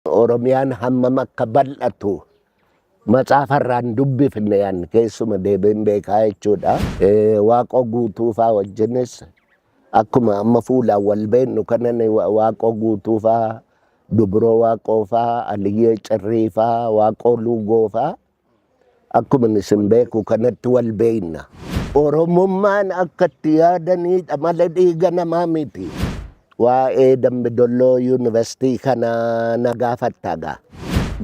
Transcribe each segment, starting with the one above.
Oromiyaan hammam akka bal'atu matsaafarraan dubbifne an keessuma deebiin beekaa jechuudha. Waaqoo Guutuu faa wajjinis akkuma amma fuulaan wal beennu kanan Waaqoo Guutuu faa, Dubroo Waaqoo faa, Aliyyee Cirrii faa, Waaqoo Luugoo faa akkuma isin beeku kanatti wal beekna. Oromummaan akka itti yaadaniidha malee dhiiga namaa miti. Waa'ee Dambidolloo Yuunivarsiitii kana na gaafatta gaa.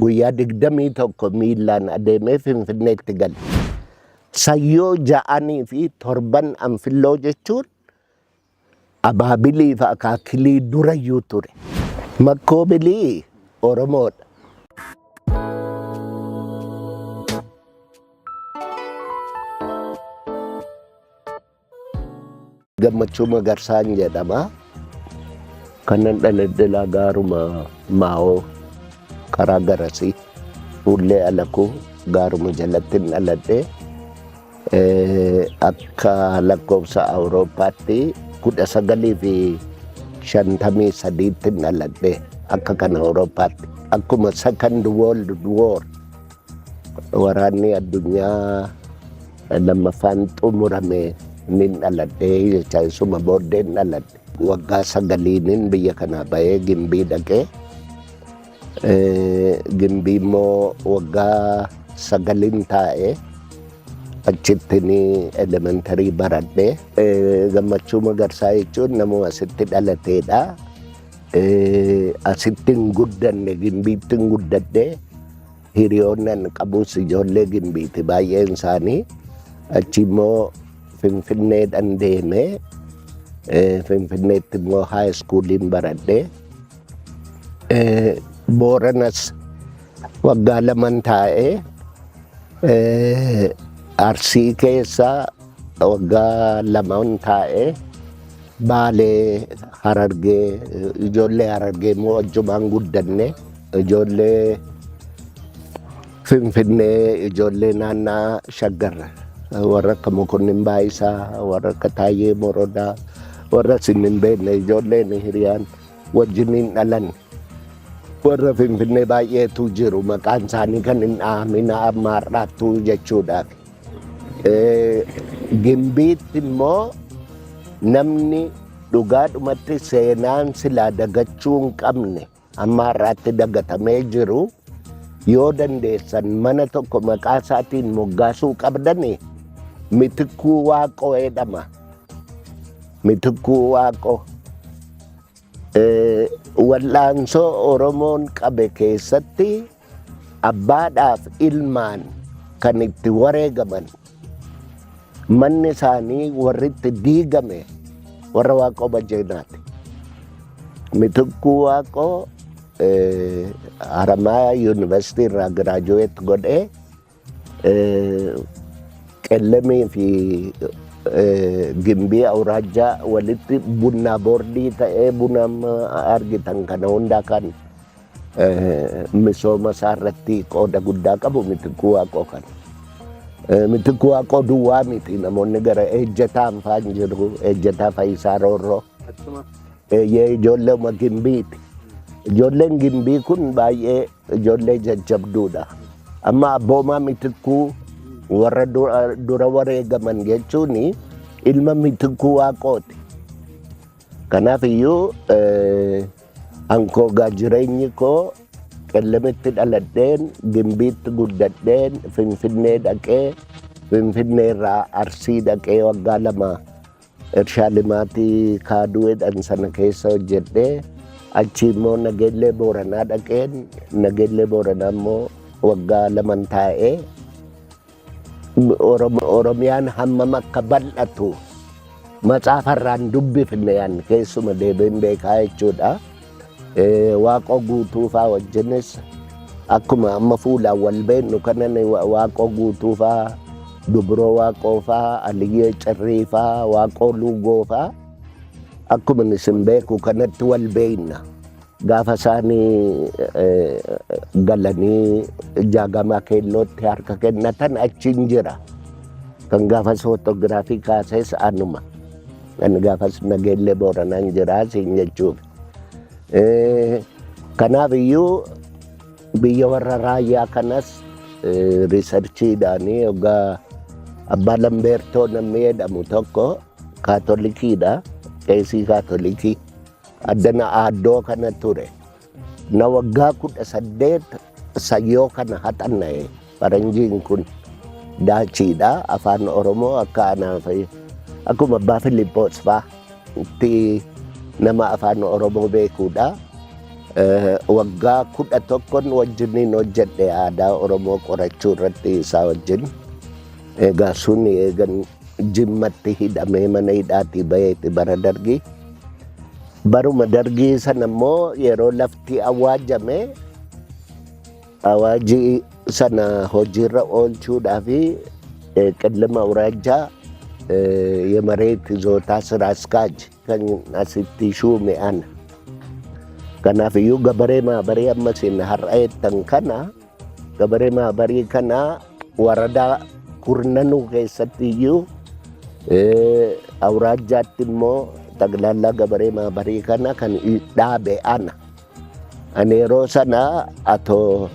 Guyyaa 21 miillaan adeemee Finfinneetti gale. Sayyoo ja'anii fi torban Anfilloo jechuun abaabilii fi akaakilii durayyuu ture. Makkoo Bilii Oromoodha. Gammachuu Magarsaan jedhama. Kanan dhaladhe laa gaaruma Maa'oo karaa garasii fuullee Alakuu gaaruma jalatti hin dhaladhe. Akka lakkoofsa Awurooppaatti 1953tti hin dhaladhe akka kan Awurooppaatti. Akkuma Second World War, waraanni addunyaa lammaffaan xumurame nin dhaladhe jecha, isuma booddeen dhaladhe. Waggaa 9niin biyya kanaa bahee Gimbii dhaqee, Gimbii immoo waggaa 9n taa'e, achittiin elementary baradhe. Gammachuu Magarsaa jechuun namuma asitti dhalateedha. Asitti hin guddanne, Gimbiitti hin guddadhe. Hiriyoonni ani qabus ijoollee Gimbiiti baay'een isaanii. Achi immoo Finfinneedhaan deeme. Finfinneetti immoo high schooliin baradhe. Booranas waggaa 2n taa'e. Arsii keessa waggaa 2n taa'e. Baalee, Harargee, ijoollee Harargee immoo wajjumaan guddanne. Ijoollee Finfinnee, ijoollee naannaa Shaggar, warra akka Mokonnin Baayisaa, warra akka Taayyee Morodaa, warra isin hin beekne, ijoolleen hiriyaan wajjiniin dhalan. Warra Finfinnee baay'eetu jiru, maqaan isaanii kan hin dhahamin amma har'aattuu jechuudhaaf. Gimbiitti immoo namni dhugaadhumatti seenaan silaa dagachuu hin qabne amma har'aatti dagatamee jiru, yoo dandeessan mana tokko maqaa isaatiin moggaasuu qabdani, Mitikkuu Waaqoo jedhama. Mitikkuu Waaqoo. Wal'aansoo Oromoon qabe keessatti abbaadhaaf ilmaan kan itti wareegaman, manni isaanii warri itti diigame warra Waaqoo Bajjeenaati. Mitikkuu Waaqoo Haramaayaa Yuunivarsiitii irraa graduate godhee Qellemii fi Gimbii Awuraajjaa walitti bunnaa boordii ta'ee buna amma argitan kana hundaa kan misooma isaa irratti qooda guddaa qabu Mitikkuu Waaqoo kana. Mitikkuu Waaqoo duwwaa miti, namoonni gara Ejjetaan faan jiru, Ejjetaa Fayisaa Roorroo. Eeyyee, ijoolleema Gimbiiti. Ijoolleen Gimbii kun baay'ee ijoollee jajjabduudha. Amma abboomaa Mitikkuu warra dura wareegaman jechuun ilma Mitikkuu Waaqooti. Kanaaf iyyuu ankoo gaa jireenyi koo Qellemitti dhaladheen, Gimbiitti guddadheen, Finfinnee dhaqee, Finfinnee irraa Arsii dhaqee waggaa 2 Irshaa Limaatii Kaaduu jedhan sana keessa hojjedhee, achi immoo Nageellee Booranaa dhaqeen, Nageellee Booranaa immoo waggaa 2n taa'ee. Oromiyaan hammam akka bal'atu matsaafarraan dubbifne an keessuma deebiin beekaa jechuudha. Waaqoo Guutuu faa wajjinis akkuma amma fuulaan wal beeknu kanan Waaqoo Guutuu faa, Dubroo Waaqoo faa, Aliyyee Cirrii faa, Waaqoo Luugoo faa akkuma isin beeku kanatti wal beekna. Gaafa isaanii galanii Jaagamaa Keellootti harka kennatan achiin jira. Kan gaafas footogiraafii kaases anuma. Ani gaafas Nageellee Booranaan jira siin jechuuf. Kanaaf iyyuu Biyya warra Raayyaa kanas researchiidhaan yoggaa Abbaa Lambeertoo namni jedhamu tokko Kaatolikiidha. Qeesii Kaatolikii. Addana aaddoo kana ture. Na waggaa 18 sayyoo kana haxanna'e faranjiin kun Daachiidha. Afaan Oromoo akka anaaf akkuma Abbaa Filiippoos fa'aa itti nama afaan Oromoo beekuudha. Waggaa 11n wajjiniin hojjedhe aadaa Oromoo qorachuu irratti isaa wajjin. Egaa sun eegan Jimmatti hidhamee mana hidhaatii baheeti bara Dargii. Baruma Dargii sana immoo yeroo lafti awwaajame, awaajii sana hojiirra oolchuudhaaf Qillima Awuraajjaa የመሬት ይዞታ ስራ አስኪያጅ kan asitti shuume ana. Kanaaf iyyuu gabaree maabarii amma isin har'a jettan kana, gabaree maabarii kana waradaa kurnanuu keessatti iyyuu, awuraajjaatti immoo ጠቅላላ gabaree maabarii kana kan dhaabe ana. Ani yeroo sana atoo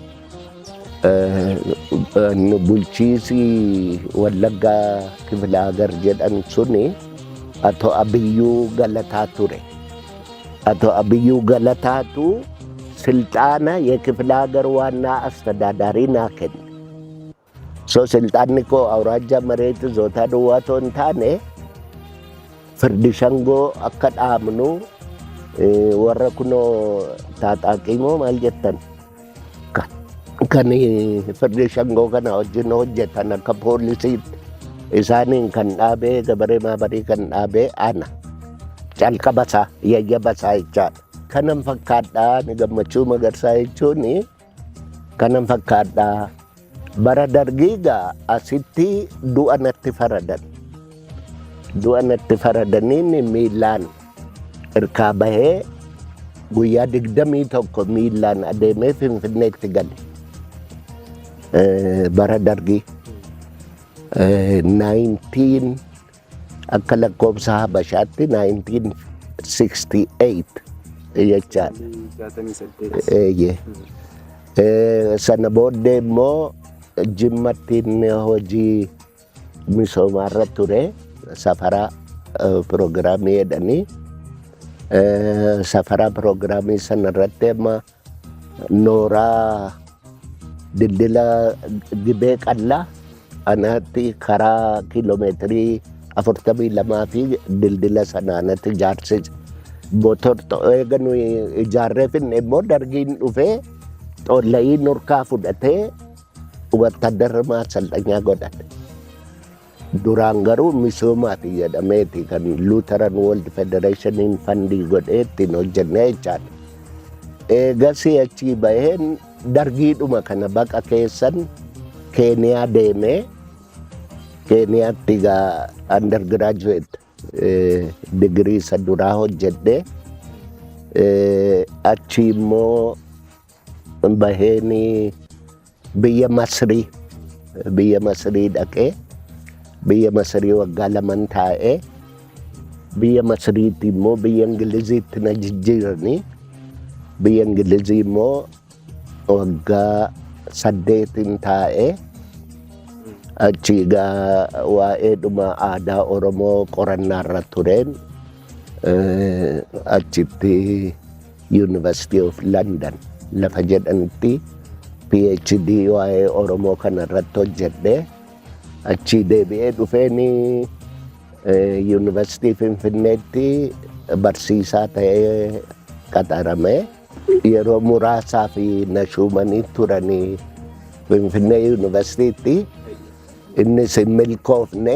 bulchiisi Wallaggaa Kifilaagar jedhan suni atoo Abiyyuu Galataa ture. Atoo Abiyyuu Galataatu silxaana የክፍለ ሀገር ዋና አስተዳዳሪ naa kenne. So silxaanni koo awuraajjaa መሬት ይዞታ duwwaa otoo hin taane, firdi shangoo akka dhaabnu, warra kunoo taaxaaqii moo maal jettan kan firdi shangoo kana wajjin hojjetan akka poolisiitti isaaniin kan dhaabee, gabaree maabarii kan dhaabee ana. Calqabasaa yayyabasaa jechaadha. Kanan fakkaadhaa ni Gammachuu Magarsaa jechuun kanan fakkaadhaa. Bara Dargii gaa asitti du'a natti faradan. Du'a natti faradaniin miillaan irkaa bahee guyyaa 21 miillaan adeemee Finfinneetti gale. Bara Dargii. 19 akka lakkoofsa Habashaatti 1968 jechaadha. 68. Eeyyee. Sana booddee immoo Jimmattiin hojii misoomaarra ture, safaraa piroogiraamii jedhanii, safaraa piroogiraamii sana irratti amma nooraa dildila Gibee Qallaa anaatti karaa kiiloomeetirii 42 fi dildila sana anatti ijaarsise. Motor eega nuyi ijaarree finne immoo Dargiin dhufee xoolla'ii nurkaa fudhatee wattaaddara ማሰልጠኛ godhate. Duraan garuu misoomaaf jedhameeti kan Lutheran World Federationiin fund godhee ittiin hojjennee jechaadha. Eegasii achii baheen Dargiidhuma kana baqa keessan Keeniyaa deemee, Keeniyaatti egaa undergraduate digirii isa duraa hojjedhee, achi immoo baheen biyya Masrii dhaqee, biyya Masrii waggaa 2n taa'ee, biyya Masriitti immoo biyya Ingiliziitti na jijjiiranii, biyya Ingilizii immoo waggaa 8n taa'ee, achi egaa waa'eedhuma aadaa Oromoo qorannaarra tureen achitti University of London lafa jedhanitti PhD waa'ee Oromoo kana irratti hojjedhe. Achi deebi'ee dhufeeni Yuunivarsiitii Finfinneetti barsiisaa ta'ee qaxarame. Yeroo muraasaa fi na shuumanii turanii Finfinnee Yuunivarsiitiitti, innis hin milkoofne,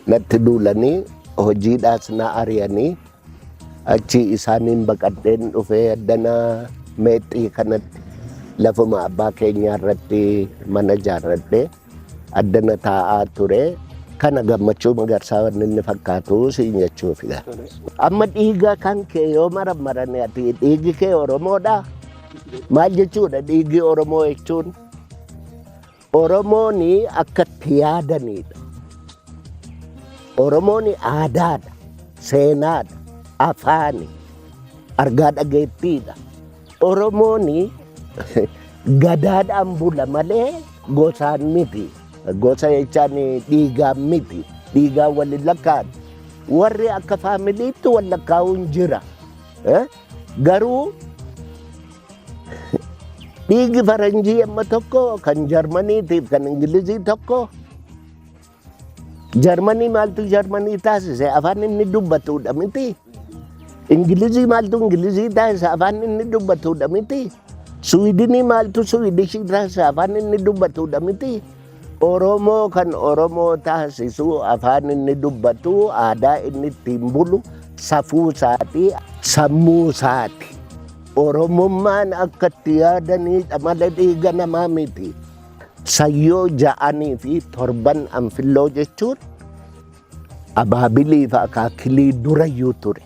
natti duulanii hojiidhaas na ari'anii, achi isaaniin baqadheen dhufee addana Meexxii kanatti lafuma abbaa keenyaa irratti mana ijaarradhee addana taa'aa ture. Kana Gammachuu Magarsaa wanni inni fakkaatu siin jechuufi. Amma dhiiga kan kee yoo marammarane, ati dhiigi kee Oromoodhaa? Maal jechuudha dhiigi Oromoo jechuun? Oromoon akka itti yaadanidha. Oromoon aadaadha, seenaadha, afaani, argaa dhageettiidha. Oromoon Gadaadhaan bula malee gosaan miti. Gosa jechaan dhiigaan miti. Dhiigaan wal hin lakkaa'an. Warri akka familyitti wal lakkaa'uun jira. Garuu dhiigi faranjii amma tokko, kan Jarmaniitiif kan Ingilizii tokko. Jarmanii maaltu Jarmanii taasise? Afaan inni dubbatudha miti. Ingilizii maaltu Ingilizii taasise? Afaan inni dubbatudha miti. Suwidinii maaltu Suwidishii taasise? Afaan inni dubbatudha miti. Oromoo kan Oromoo taasisu afaan inni dubbatu, aadaa inni ittiin bulu, safuu isaati, sammuu isaati. Oromummaan akka itti yaadanidha malee dhiiga namaa miti. Sayyoo ja'anii fi torban anfilloo jechuun abaabilii fi akaakilii durayyuu ture.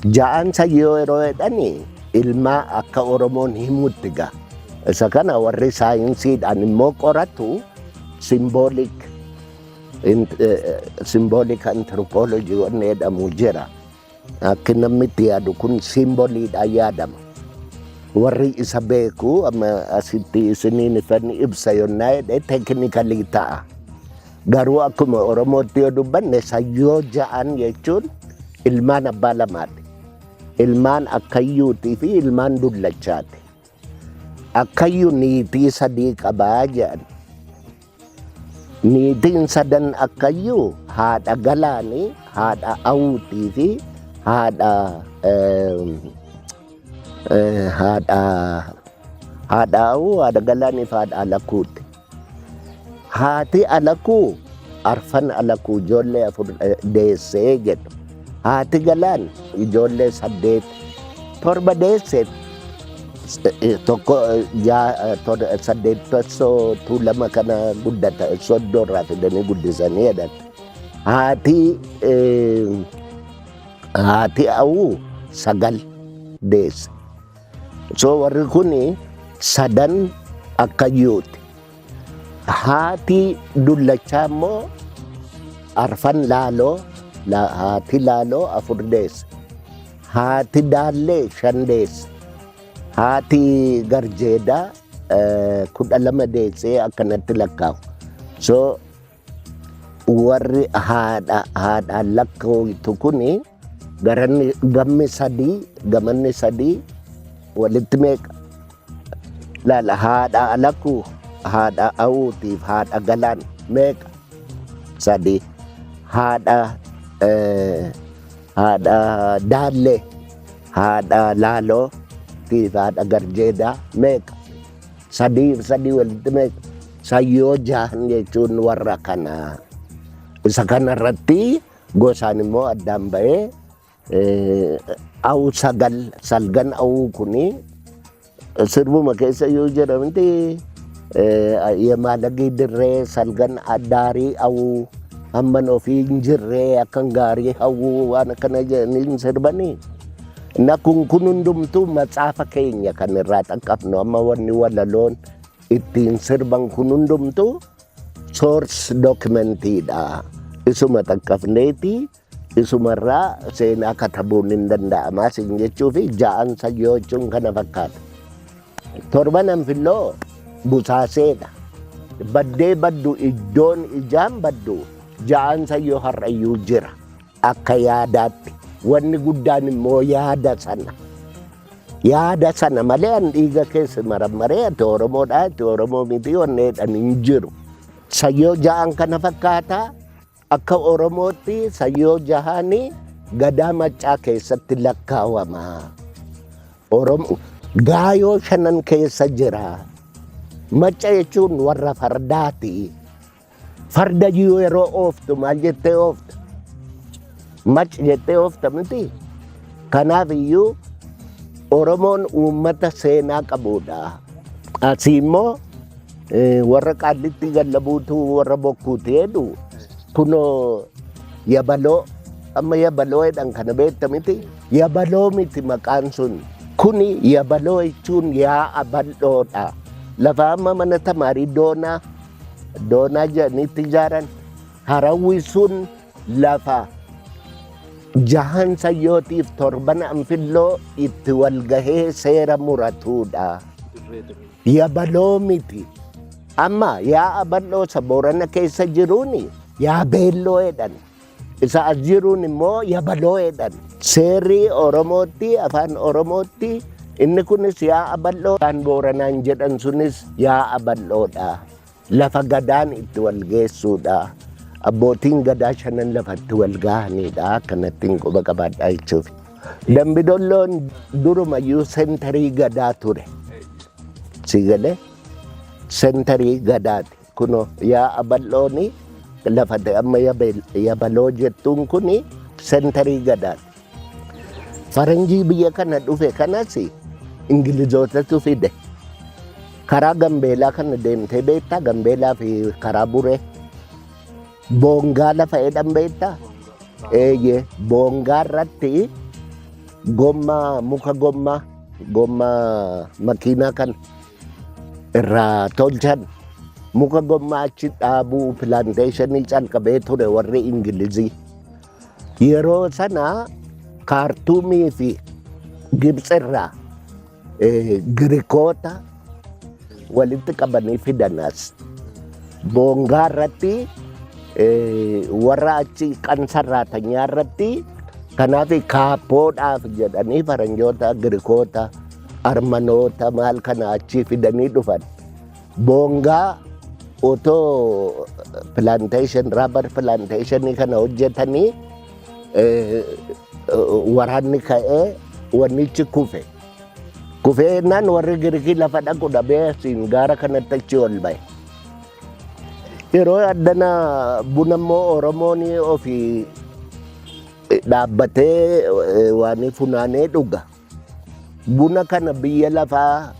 Ja'an sayyoo yeroo jedhani ilmaa akka Oromoon himutti gaa. Isa kana warri saayinsiidhaan immoo qoratu symbolic anthropology wanni jedhamu jira. Akki namni itti yaadu kun symboliidhaan yaadama. Warri isa beeku amma asitti isiniin ifan ibsa yonnaa jedhe technically ta'a. Garuu akkuma Oromootti yoo dubbanne, sayyoo ja'an jechuun ilmaan abbaa lamaati. Ilmaan akkayyuutii fi ilmaan dullachaati. Akkayyuu niitii sadii qabaa jedhan. Niitiin sadan akkayyuu haadha galaanii, haadha awuutii fi haadha awuu, haadha galaanii fi haadha alakuuti. Haati alakuu arfan alakuu ijoollee afur deessee jedhu. Haati galaan ijoollee saddeet, torba deessee, tokko saddeettassoo Tuulama kana guddata Soddoo irraa fidanii guddisanii jedhan. Haati awuu sagal deesse. So warri kuni sadan akkayyuuti. Haati dullachaa immoo arfan laaloo, haati laaloo afur deesse. Haati daallee shan deesse. Haati garjeedaa 12 deessee akkanatti lakkaa'u. So warri haadha haadhaan lakkaa'u kuni garanni gammi sadii, gamanni sadii walitti meeqa? Laala, haadha alakuu, haadha awuutiif haadha galaan meeqa? Sadii. Haadha daallee, haadha laaloo fi haadha garjeedaa meeqa? Sadii sadii walitti meeqa? Sayyoo jahan jechuun warra kana. Isa kana irratti gosaan immoo addaan ba'ee awu sagal, salgan awuu kuni sirbuma keessa yoo jedhamti, yemaalagii dirree salgan daarii awuu hamman ofii hin jirree akkan gaarii hawwuu waan akkana jedhanii sirbanii. Na kun hundumtuu matsaafa keenya kan irraa xaqqabnu. Amma wanni walaloon ittiin sirban kun hundumtuu source documentiidha. Isuma xaqqabneeti isumarraa seenaa katabuun hin danda'amaa sin jechuu fi ja'an sayyoo jechuun kana fakkaata. Torban anfilloo busaaseedha. Baddee baddu iddoon ijaan baddu ja'an sayyoo har'ayyuu jira akka yaadaatti. Wanni guddaan immoo yaada sana. Yaada sana malee an dhiiga keessa marammaree ati Oromoodha, ati Oromoo miti wanni jedhan hin jiru. Sayyoo ja'an kana fakkaata. Akka Oromootti sayyoo jahanii gadaa maccaa keessatti lakkaawama. Oromoo gaayoo shanan keessa jira. Macca jechuun warra fardaati. Farda yeroo ooftu maal jettee oofta? Mac jettee oofta miti. Kanaaf iyyuu Oromoon uummata seenaa qabudha. Asii immoo warra Qaallitti gallabuutu warra bokkuuti jedhu. Kunoo yabaloo, amma yabaloo jedhan kana beekta miti. Yabaloo miti maqaan sun. Kuni yabaloo jechuun yaa'a bal'oodha. Lafa amma mana tamaarii doonaa doonaa jedhaniitti ijaaran, harawwi sun lafa jahan sayyootiif torban anfilloo itti wal gahee seera muratudha. Yabaloo miti. Amma yaa'a bal'oo isa Boorana keessa jiruun Yaabeelloo jedhan. Isa as jiruun immoo Yabaloo jedhan. Seerri Oromootti, afaan Oromootti inni kunis yaa'a bal'oo kan Booranaan jedhan sunis yaa'a bal'oodha. Lafa gadaan itti wal geessuudha. Abbootiin gadaa shanan lafa itti wal gahanidha. Akkanattiin quba qabaadhaa jechuuf. Dambidolloon durumayyuu sentarii gadaa ture. Si galee sentarii gadaati. Kunoo yaa'a bal'ooni lafa amma Yabaloo jettuun kuni sentarii gadaati. Faranjii biyya kana dhufe kanas Ingilizootatu fide. Karaa Gambeelaa kana deemtee beektaa? Gambeelaa fi karaa Buree. Boongaa lafa jedhan beektaa? Eeyyee, boongaa irratti gommaa muka gommaa gommaa makiinaa kana irraa tolchan muka gommaa achi dhaabuu pilaanteeshinii calqabee ture warri Ingilizii. Yeroo sana Kaartuumii fi Gibxi irraa Girikoota walitti qabanii fidan as. Boongaa irratti warra achi qansarraatanyaa irratti kanaaf kaappoodhaaf jedhanii faranjoota Girikoota Armanoota maal kana achii fidanii dhufan. Boongaa otoo plantation rubber plantation kana hojjetanii waraanni ka'ee wannichi kufe. Kufee jennaan warri Girikii lafa dhaqu dhabee asiin gaara kanatti achi ol ba'e. Yeroo addana buna immoo Oromoon ofii dhaabbatee waan funaanee dhuga. Buna kana biyya lafaa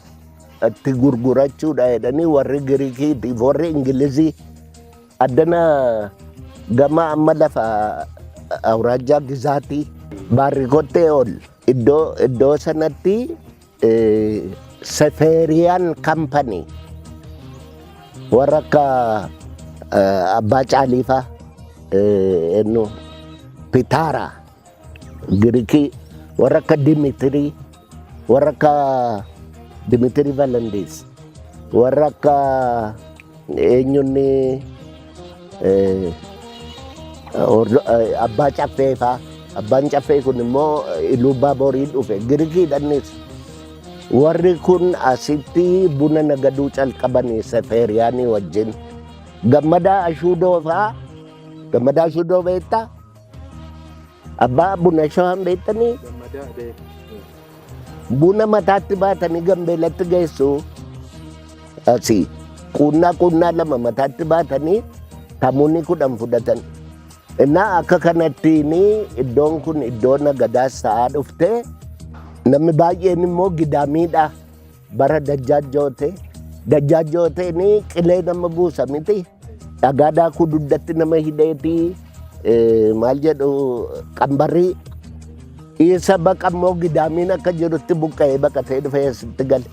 itti gurgurachuudha jedhanii warri Girikiitiif warri Ingilizii addana gama amma lafa awuraajjaa Gizaatii Baarrikottee ol iddoo iddoo sanatti Sefeeriyaan kampanii warra akka Abbaa Caaliifaa eenyu Pitaaraa Girikii warra akka Dimitirii warra akka Dimitirii Valandiis warra akka eenyunni Abbaa Caffee faa abbaan Caffee kun immoo Iluu Baaborii dhufe Girikiidhannis warri kun asitti buna nagaduu calqabanii Sefeeriyaanii wajjin Gammadaa Ashuudoo faa. Gammadaa Ashuudoo beektaa? Abbaa buna shawaan beektanii? Gammadaa deema. Buna mataatti baatanii Gambeelatti geessu. Asii quunnaa quunnaa lama mataatti baatanii tamuunni 10 fudhatan. Innaa akka kanattiin iddoon kun iddoo nagadaas ta'aa dhufte namni baay'een immoo gidaamiidha. Bara Dajjaaj Jootee. Dajjaaj Jooteen qilee nama buusa miti. Dhagaa daakuu dugdatti nama hidheeti maal jedhu qambarrii. Isa baqa immoo gidaamiin akka jirutti buqqa'ee baqatee dhufee asitti gale.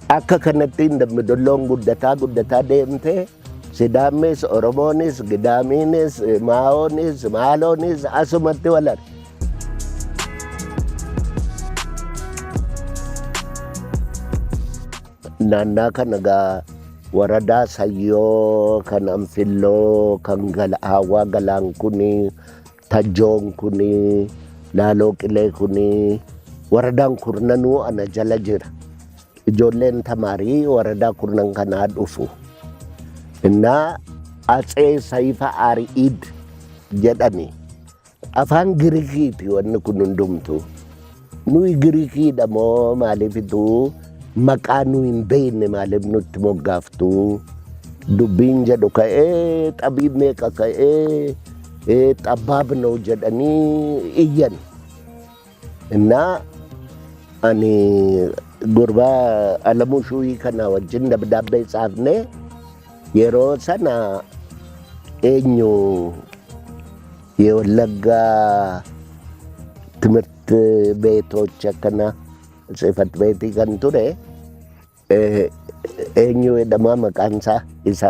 Akka kanatti Dambidolloon guddataa guddataa deemtee Sidaammis, Oromoonis, Gidaamiinis, Maa'oonis, Maaloonis asumatti wal arge. Naannaa kana gaa waradaa Sayyoo, kan Anfilloo, kan Hawwaa Galaan kuni, Tajjoon kuni, Laaloo Qilee kuni, waradaan kurnanuu ana jala jira. Ijoolleen tamaarii waradaa kurnan kanaa dhufu. Innaa Atsee Sayifa Ari'id jedhani. Afaan Girikiiti wanni kun hundumtuu. Nuyi Girikiidha moo maaliifitu maqaa nu hin beekne maaliif nutti moggaaftu? Dubbiin jedhu ka'ee xabii meeqa ka'ee xabbaab noo jedhanii iyyan. Innaa ani gurbaa Alamuu Shuuyii kana wajjin dabdaabbee tsaafne yeroo sana eenyu የወለጋ ትምህርት ቤቶች akkana ጽሕፈት beetii kan ture eenyu jedhama maqaan isaa isa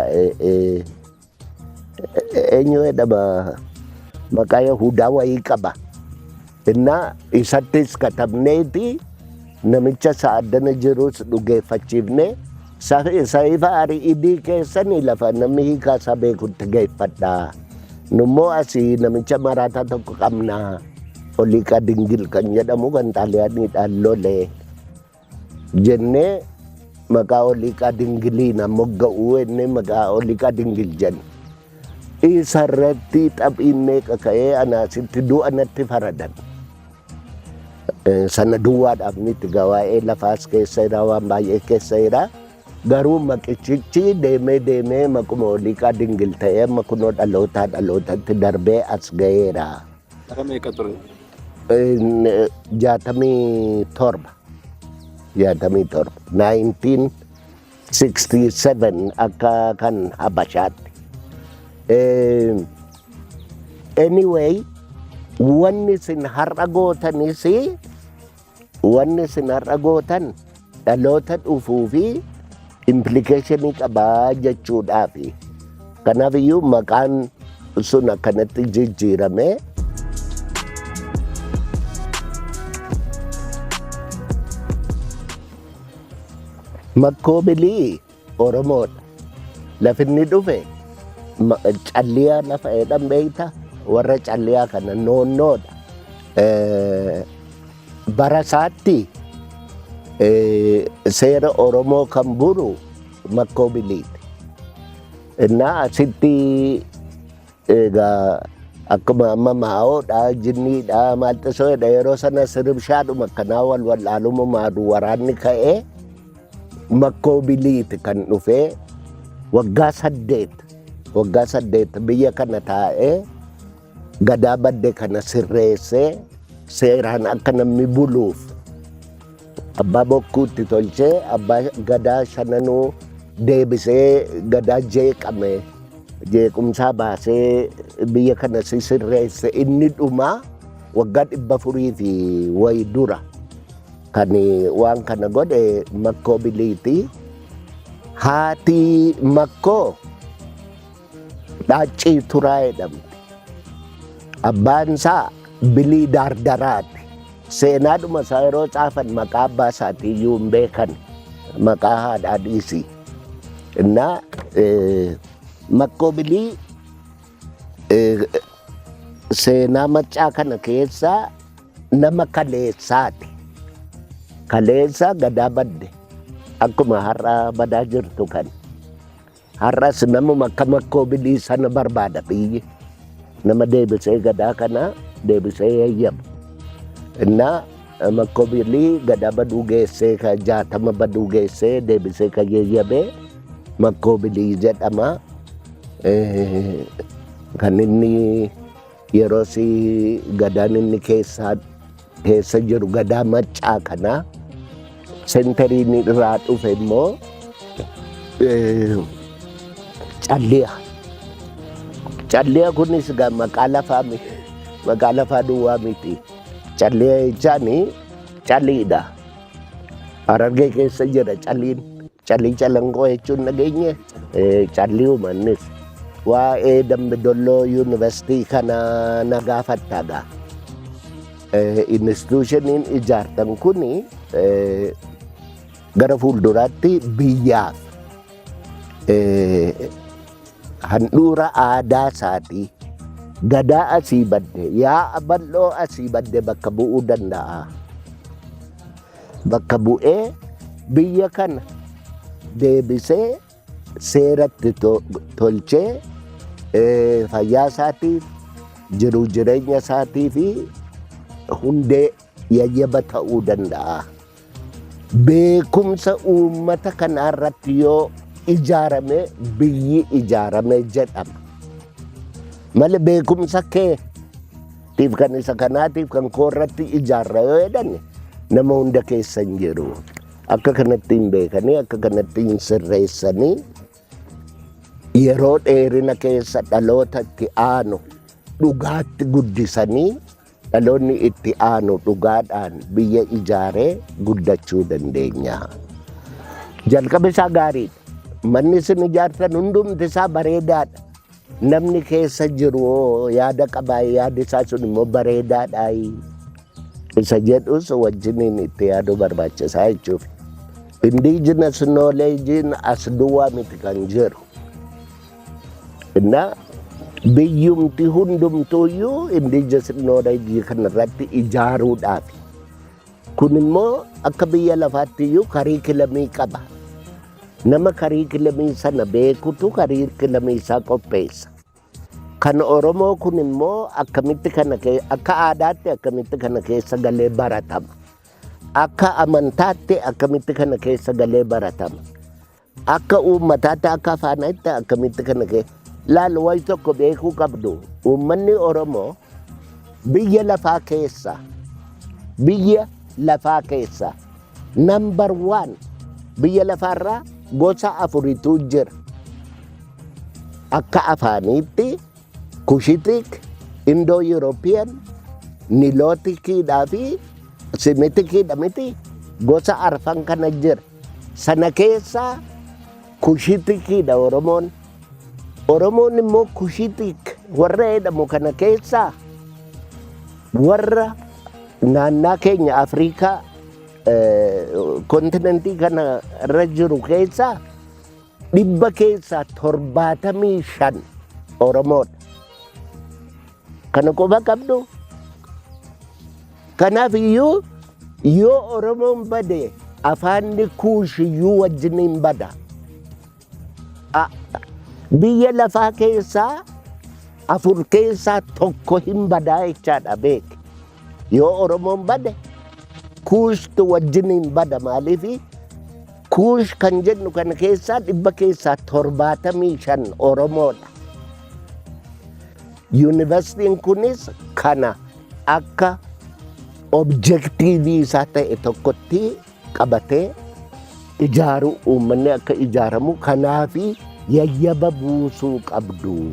eenyu jedhama maqaa Yahudaa wayii qaba. Innaa isattis katabneeti. Namicha isa addana jirus dhugeeffachiifne sa'ifa ari'idii keessanii lafa namni hiikaa isaa beekutti geeffadhaa. Nummoo asii namicha maraataa tokko qabnaa. Oliiqaa Dingil kan jedhamu kan Xaaliyaaniidhaan lole jennee maqaa Oliiqaa Dingiliin ammoo ga'uu jennee maqaa Oliiqaa Dingil jenne. Isarratti taphiin meeqa ka'ee anaasitti du'a natti faradan. Sana duwwaadhaaf miti waa'ee lafaas keessa jira, waan baay'ee keessa jira. Garuu maqichichi deemee deemee maquma Oliiqaa Dingil ta'ee amma kunoo dhalootaa dhalootatti darbee as ga'eera. Bara meeqa ture? 67. 67. 1967 akka kan Habashaatti. Anyway, wanni isin har'a gootanis, wanni isin har'a gootan dhaloota dhufuu fi implication qabaa jechuudhaafi. Kanaaf iyyuu maqaan sun akkanatti jijjiirame. Makkoo Bilii Oromoodha. Lafinni dhufe Calliyaa lafa jedhan beekta, warra Calliyaa kana noonnoodha. Bara isaatti seera Oromoo kan buru Makkoo Biliiti. Innaa asitti egaa akkuma amma maa'oodha, jinniidha, maalxisoodha, yeroo sana siribshaadhuma akkanaa wal wallaaluma maadu waraanni ka'ee Makkoo Biliiti kan dhufee waggaa 8 biyya kana taa'ee gadaa badde kana sirreessee seeraan akka namni buluuf abbaa bokkuutti tolchee, abbaa gadaa shananuu deebisee, gadaa jeeqame jeequmsaa baasee biyya kana sirreesse. Inni dhumaa waggaa 400 fi wayi dura kan waan kana godhe Makkoo Biliiti. Haati Makkoo Dhaaccii Turaa jedhamti. Abbaan isaa Bilii Daardaraati. Seenaadhuma isaa yeroo caafan maqaa abbaa isaatii iyyuu hin beekan. Maqaa haadhaa dhiisi. Innaa Makkoo Bilii seenaa Maccaa kana keessa nama kaleessaati. Kaleessa gadaa badde akkuma har'a badaa jirtu kan. Har'as namuma akka Makkoo Bilii sana barbaada biyyi. Nama deebisee gadaa kana deebisee yayyabu. Innaa Makkoo Bilii gadaa baduu geessee, ka 60 baduu geessee deebisee kan yayyabee Makkoo Bilii jedhama. Kan inni yeroo si gadaan inni keessa keessa jiru gadaa Maccaa kana centeriin irraa dhufe immoo Calliya. Calliya kunis egaa maqaa lafaa maqaa lafaa duwwaa miti. Calliya jechaan caliidha. Harargee keessa jira caliin. Calii Calanqoo jechuun dhageenye calliyuma innis. Waa'ee Dambi Dolloo Yuunivarsiitii kana na gaafatta gaa. Institutioniin ijaartan kuni gara fuulduraatti biyyaaf handhuura aadaa isaatii, gadaa asii badde, yaa'a bal'oo asii badde bakka bu'uu danda'a. Bakka bu'ee biyya kana deebisee seeratti tolchee fayyaa isaatiif, jiruu jireenya isaatii fi hundee yayyaba ta'uu danda'a. Beekumsa uummata kanaa irratti yoo ijaarame biyyi ijaarame jedhama. Malee beekumsa keetiif kan isa kanaatiif kan koo irratti ijaarra yoo jedhan nama hunda keessa hin jiru. Akka kanatti hin beekanii, akka kanatti hin sirreessanii, yeroo dheerina keessa dhaloota itti aanu dhugaatti guddisanii dhaloonni itti aanu dhugaadhaan biyya ijaaree guddachuu dandeenya. Jalqaba isaa gaariidha. Manni isin ijaartan hundumti isaa bareedaadha. Namni keessa jiru yaada qabaa, yaadi isaa sun immoo bareedaadha. Isa jedhus wajjiniin itti yaaduu barbaachisaa jechuuf. Indigenous knowledge'n as duwwaa miti kan jiru. Inna biyyumti hundumtuuyyuu indigenous knowledge kanarratti ijaaruudhaaf. Kun immoo akka biyya lafaatti iyyuu curriculumii qaba. Nama curriculumii sana beekutu curriculumii isaa qopheessa. Kan Oromoo kun immoo akkamitti kana akka aadaatti akkamitti kana keessa galee baratama? Akka amantaatti akkamitti kana keessa galee baratama? Akka uummataatti, akka afaanitti akkamitti kana keessa? Laal, wayi tokko beekuu qabdu. Uummanni Oromoo biyya lafaa keessa number one. Biyya lafaarraa gosa afuritu jira. Akka afaaniitti Cushitic, Indo European, Niloticiidhaa fi Semiticiidha miti? Gosa arfan kana jira. Sana keessaa Cushiticiidha Oromoon. Oromoon immoo Cushitic warra jedhamu kana keessaa warra naannaa keenya Afrikaa continentii kana irra jiru keessaa 75% Oromoodha. Kana quba qabdu. Kanaaf iyyuu yoo Oromoon bade, afaanni Kuushiyyuu wajjiniin bada. Biyya lafaa keessaa afur keessaa tokko hin badaa jechaadha, beek. Yoo Oromoon bade, Kuushtu wajjiniin bada. Maaliifi Kuush kan jennu kana keessaa 75% Oromoodha. Yuunivarsiitiin kunis kana akka objectiveii isaa ta'e tokkotti qabatee ijaaru, uummanni akka ijaaramu kanaafi yayyaba buusuu qabdu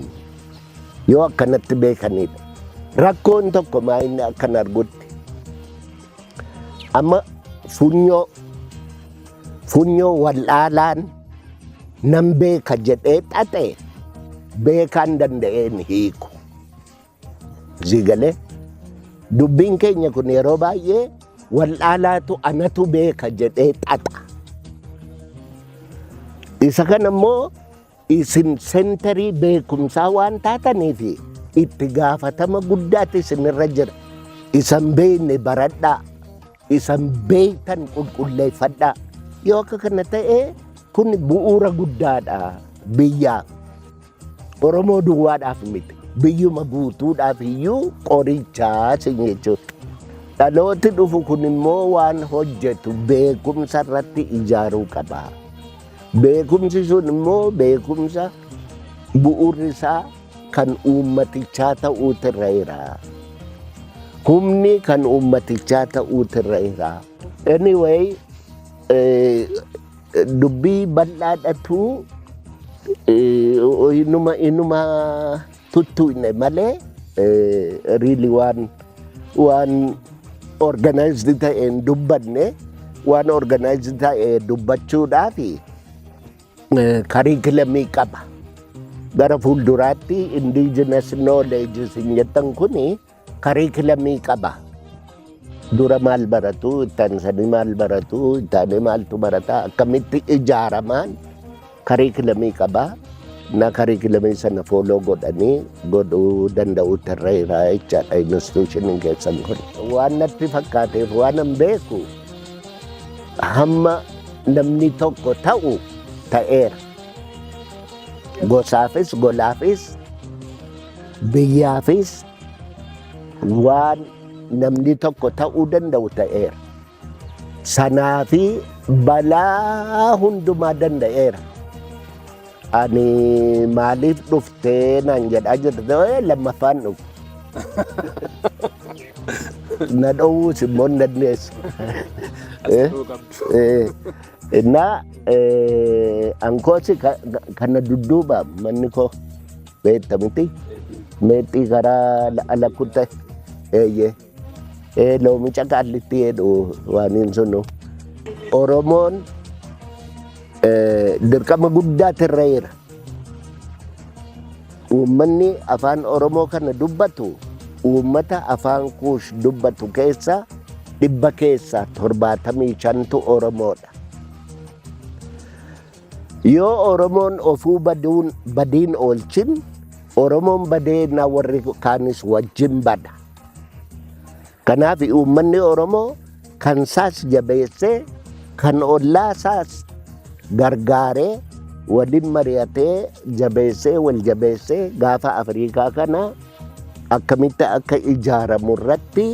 yoo akkanatti beekanidha. Rakkoon tokko maa inni akkan argutti amma funyoo wal'aalaan nan beeka jedhee xaxe beekaan danda'een hiiku. Zigalee dubbiin keenya kun yeroo baay'ee wal'aalaatu anatu beeka jedhee xaxa. Isa kana immoo isin centerii beekumsaa waan taataniif itti gaafatama guddaatu isinirra jira. Isan beekne baradhaa, isan beektan qulqulleeffadhaa. Yoo akka kana ta'e, kun bu'uura guddaadha biyyaaf. Oromoo duwwaadhaaf miti. Biyyuma guutuudhaaf iyyuu qorichaa sin jechuudha. Dhalooti dhufu kun immoo waan hojjetu beekumsa irratti ijaaruu qaba. Beekumsi sun immoo beekumsa bu'uurri isaa kan uummatichaa ta'uutu irra jira. Humni kan uummatichaa ta'uutu irra jira. Anyway, dubbii bal'aadhatu inuma tuttuqne malee, really waan organized ta'een dubbanne, waan organized ta'e dubbachuudhaaf curriculumii qaba. Gara fuulduraatti indigenous knowledge isin jettan kuni curriculumii qaba. Dura maal baratu, ittaansanii maal baratu, ittaanee maaltu barata, akkamitti ijaaramaan curriculumii qaba. Na curriculumii sana follow godhanii godhuu danda'uutu irra jira jechaadha institutioniin keessan kun. Waan natti fakkaateef waan an beeku hamma namni tokko ta'u ta'eera. Gosaafis, golaafis, biyyaafis waan namni tokko ta'uu danda'u ta'eera. Sanaafi balaa hundumaa danda'eera. Ani maaliif dhuftee naan jedhaa jirte, lammaffaan dhufu. Na dhowwuus immoo hin dandeessu. Innaa ankoosi kana dudduuba manni koo beekta miti, meexxii karaa alakkutte, eeyyee, loomicha qaallitti jedhu waan hin sunu. Oromoon dirqama guddaatu irra jira. Uummanni afaan Oromoo kana dubbatu uummata afaan Kuush dubbatu keessa 75%tu Oromoodha. Yoo Oromoon ofuu baduun badiin oolchin, Oromoon badee na warri kaanis wajjin bada. Kanaaf uummanni Oromoo kan isaas jabeessee, kan ollaa isaas gargaaree, waliin mari'atee, jabeessee, wal jabeessee, gaafa Afrikaa kana akkamitti akka ijaaramu irratti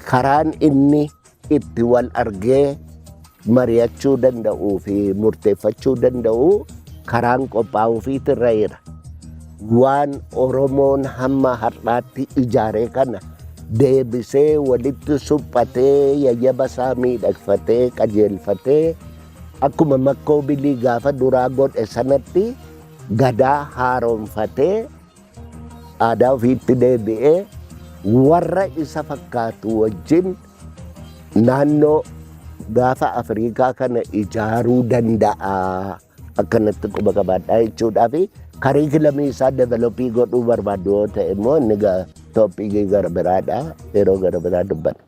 karaan inni itti wal argee mari'achuu danda'uu fi murteeffachuu danda'u karaan qophaa'uufiitu irra jira. Waan Oromoon hamma har'aatti ijaaree kana deebisee walitti suphatee, yayyaba isaa miidhagfatee, qajeelfatee, akkuma Makkoo Bilii gaafa duraa godhe sanatti gadaa haaromfatee, aadaa ofiitti deebi'ee, warra isa fakkaatu wajjin naannoo gaafa Afrikaa kana ijaaruu danda'a. Akkanatti quba qabaadhaa jechuudhaa fi curriculumii isaa develop godhuu barbaadu yoo ta'e immoo inni topicii gara biraadha, yeroo gara biraa dubbanna.